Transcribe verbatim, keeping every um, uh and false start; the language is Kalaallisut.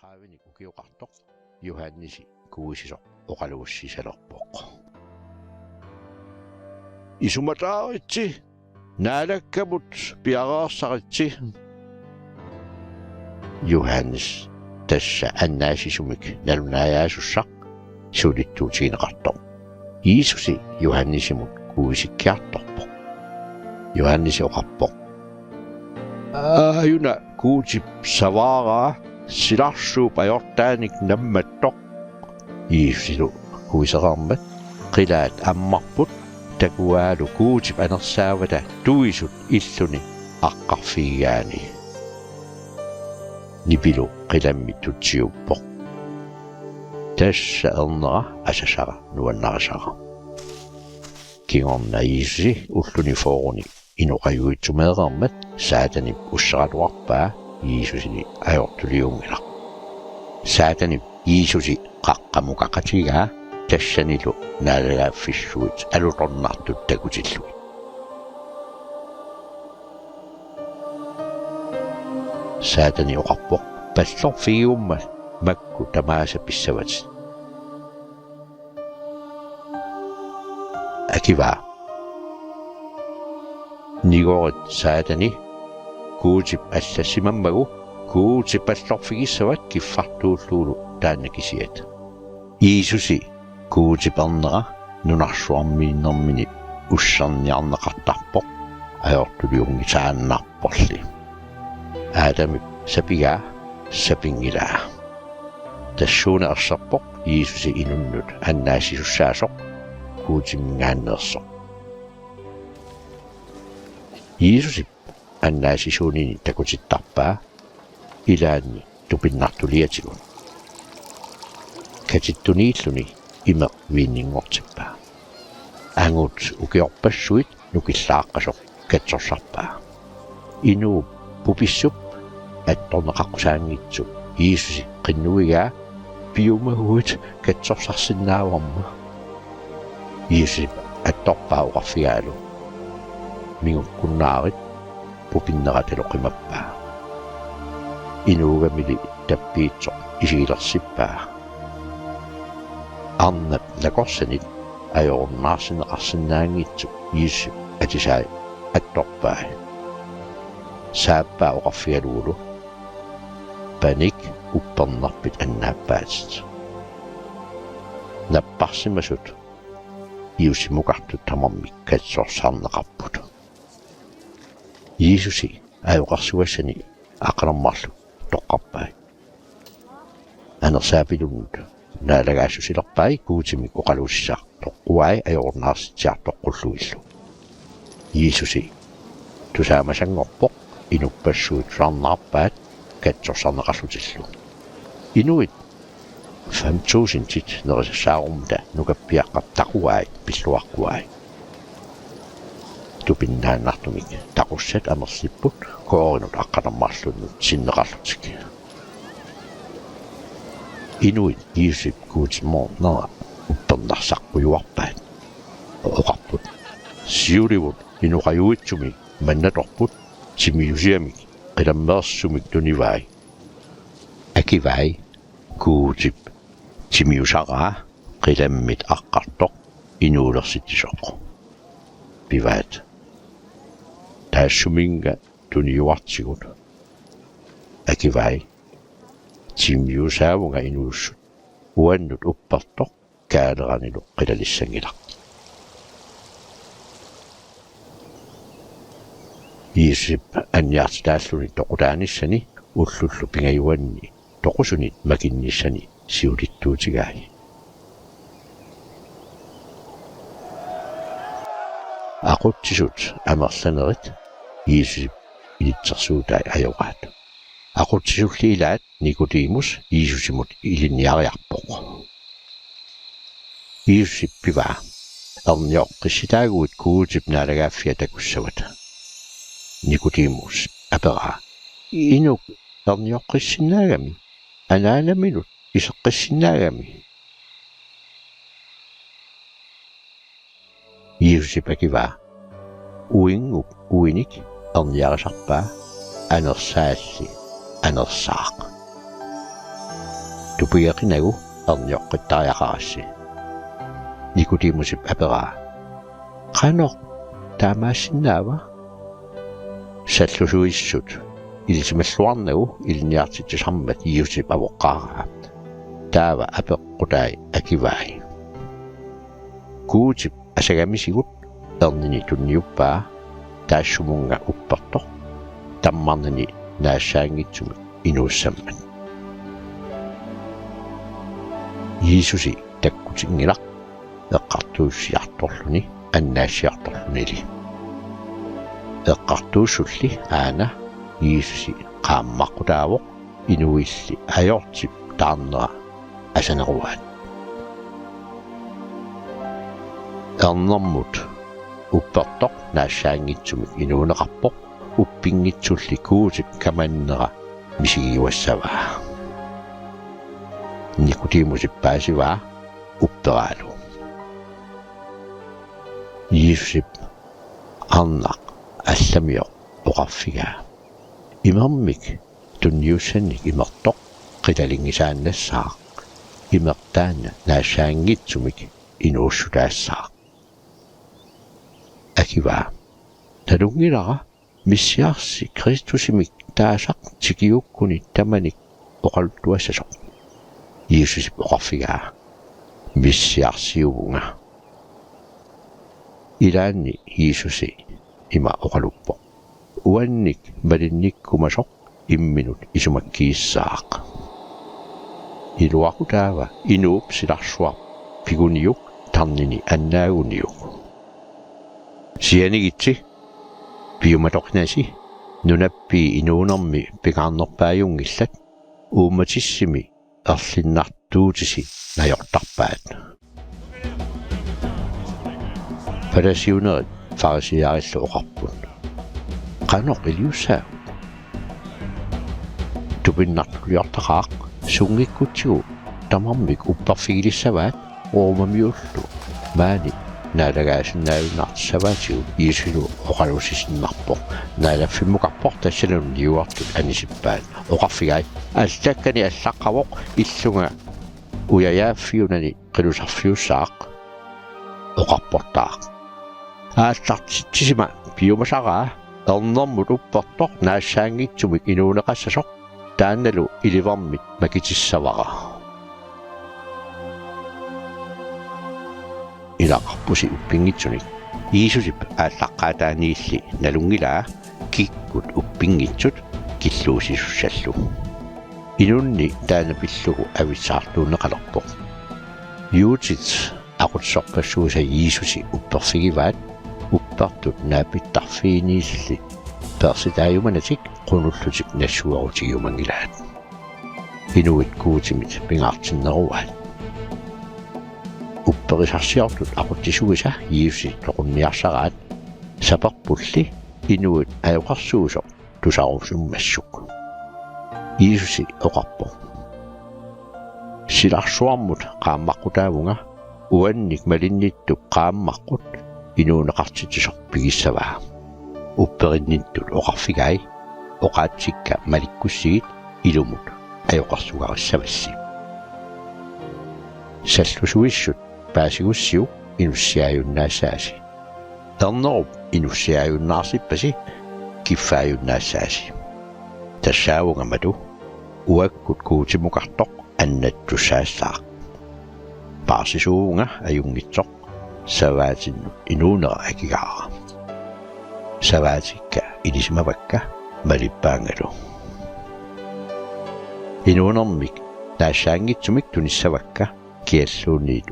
tredivenik ukioqartoq Johannesi kuisisoq oqaluussisalerpoq. Isumataaritsi, Naalakkamut piareersaritsi. Johannes tassa annaassisumik nalunaajaasussaq siulittuutigineqartoq. Jiisusi Johannesimut kuisikkiartorpoq. Johannesi oqarpoq: Aajuna Guutip savaaraa, silarsuup ajortaanik nammattoq. Jiisusilu kuisereermat qilaat ammarput, takuaalu Guutip anersaavata tuisut illuni aqqarfigigaani. Nipilu qilammi tutsiuppoq. Tassa ernera asasara nuannarisara. Kingorna Jiisusi ulluni fyrreni inoqajuitsumeereermat Saatanip usseraluarpaa Jiisusili ajortuliunngilaq. Saatanip Jiisusi qaqqamukaqatigaa tassanilu naalagaaffissuit alutornartut takutillugit. Saatani oqarpoq: Pallorfigigumma makku tamaasa pissavatit. Akivaa: Nigorit Saatani, Guutip allassimammagu Guuti pallorfigissavat kiffartuullugulu taanna kisiat. Jiisusi Guutip ernera nunarsuarmiinnermini usserniarneqartarpoq ajortuliunngisaannarporli. Adamip sapigaa sapinngilaa. Tassuuna erserpoq Jiisusi inunnut annaassisussaasoq Guutiminngaanneersoq. Jiisusip annaassisuunini takutittarpaa ilaanni tupinnartuliatigut. Katittuniilluni imeq viinninngortippaa. Angut ukiorpassuit nukillaaqqasoq katsorsarpaa. Inuup pupissup attorneqaqqusaanngitsup Jiisusi qinnuigaa piumaguit katsorsarsinnaavarma. Jiisusip attorpaa oqarfigaalu: Mingukkunnaarit. Pupinneratalu qimappaa. Inuugamili tappiitsoq isigilersippaa. Arnap nakorsanit ajorunnaarsinneqarsinnaanngitsup Jiisusip atisai attorpai. Saappaa oqarfigalugulu: Panik, uppernerpit annaappaatit. Napparsimasut Jiisusimukartut tamarmik katsorsarneqarput. Jiisusi ajoqersugassani aqqaneq-marluk toqqarpai. Anersaapilunut naalagaassusilerpai Guutimik oqaluussisartoqquai ajorunnaarsitsisartoqqullugillu. Jiisusi tusaamasanngorpoq inuppassuit tusarnaarpaat katsorsarneqarlutillu. Inuit fem tusindit nerisassaarumata nukappiaqqap taquai pilluaqquai. Tupinnaannartumik taqussat amerlipput koorinut aqqaneq-marlunnut sinneqarlutik. Inuit Jiisusip Guutimoornera uppernarsaqqujuarpaat. Oqarput: Siulivut inoqajuitsumi mannatorput, timiusiamik qilammeersumik tunivai. Akivai: Guutip timiusaraa qilammit aqqartoq inuulersitsisoq. Pivaat: Taassuminnga tuniuartigut. Akivai: Timiusaavunga inuussut. Uannut uppertoq kaaleranilu qilalissanngilaq. Jiisusip anniartitaalluni toqutaanissani ullullu pingajuanni toqusunit makinnissani siulittuutigai. Aqutsisut amerlanerit Jiisusip ilitsersuutai ajoraat. Aqutsisulli ilaat Nikodemus Jiisusimut ilinniariarpoq. Jiisusip pivaa: Ernioqqissitaaguit Guutip naalagaaffia takussavat. Nikodemus aperaa: Inuk ernioqqissinnaagami? Anaanaminut iseqqissinnaagami? Jiisusip akivaa: Uingup uinik erniarisarpaa, anersaalli anersaaq. tupigeqinagu ernioqqittariaqarassi. Nikodemusip aperaa: Qanoq taamaassinnaava? Sallusuissut ilisimalluarnagu ilinniartitsisarmat Jiisusip avoqqaaraa. Taava apeqqutai akivai: Guutip asagamisigut ernini tunniuppaa, taassumunnga uppertoq tammarnani naassaanngitsumik inuussammat. Jiisusi takkutinngilaq eqqartuussiartorluni annaassiartorlunili. Eqqartuussulli aana Jiisusi qaammaqqutaavoq, inuilli ajortip taarnera asaneruaat. Ernermut uppertoq naassaanngitsumik inuuneqarpoq, uppinngitsulli Guutip kamannera misigiuassavaa. Nikodemusip paasivaa upperaalu. Jiisusip arnaq allamioq oqarfigaa: Imermik tunniussannik imertoq qilalinngisaannassaaq, imeq taanna naassaanngitsumik inuussutaassaaq. Akivaa: Nalunngilara missiarsi Kristusimik taasaq tikiukkuni tamanik oqaluttuassasoq. Jiisusip oqarfigaa: Missiarsiuvunga. Ilaanni Jiisusi ima oqaluppoq: Uannik malinnikkumasoq imminut isumakkiissaaq. Iluaqutaava inuup silarsuaq piguniuk tarnini annaaguniuk. Sianigitsi, piumatoqinasi, nunappii inuunermi pingaarnerpaajunngillat, uummatissimi erlinnartuutisi najortarpaat. Palasiunerit farisiarillu oqarput: Qanoq iliussaagut? Tupinnartuliortaqaaq, sunngikkutsigu tamarmik upperfigilissavaat, Romamiullu maani naalagaasinnaajunnaartissavaatigut. Jiisusilu oqaluussisinnarpoq, naalaffimukarpoq, tassalu niuertut anisippaat. Oqarfigai: Allakkani allaqqavoq illunga ujajaaffiunani qilusarfiussaaq. Oqarportaaq: Aallartitsisima piumasaraa, ernermut uppertoq naassaanngitsumik inuuneqassasoq, taannalu ilivermit makitissavara. Ilaqarpusi uppinngitsunik. Jiisusip aallaqqaataaniilli nalunngilaa kikkut uppinngitsut killuusisussallu. Inunni taanna pillugu avissaartuunneqalerpoq. Juutit aqutsisorpassuisa Jiisusi upperfigivaat, uppertut naapittarfiiniilli peersitaajumannatik qunullutik nassuerutigiumanngilaat. Inuit Guutimit pingaartinneruaat. Upperisarsiortut aqutsisuisa Jiisusi toqunniarsaraat, saperpulli inuit ajoqersuisoq tusarusummassuk. Jiisusi oqarpoq: Silarsuarmut qaammaqqutaavunga, uannik malinnittup qaammaqqut inuuneqartitsisoq pigissavaa. Upperinnittut oqarfigai: Oqaatsikka malikkussigit, ilumut ajoqersugarissavassi. Sallusuissut paasigussiuk inussiaajunnaassaasi. Ernerup inussiaajunnaarsippasi kiffaajunnaassaasi. Tassaavunga matu, uakkut Guutimukartoq annattussaassaaq. Paarsisuuvunga ajunngitsoq, savaatinnut inuunera akigaara. Savaatikka ilisimavakka malippaangalu. Inuunermik naassaanngitsumik tunissavakka kialluunniit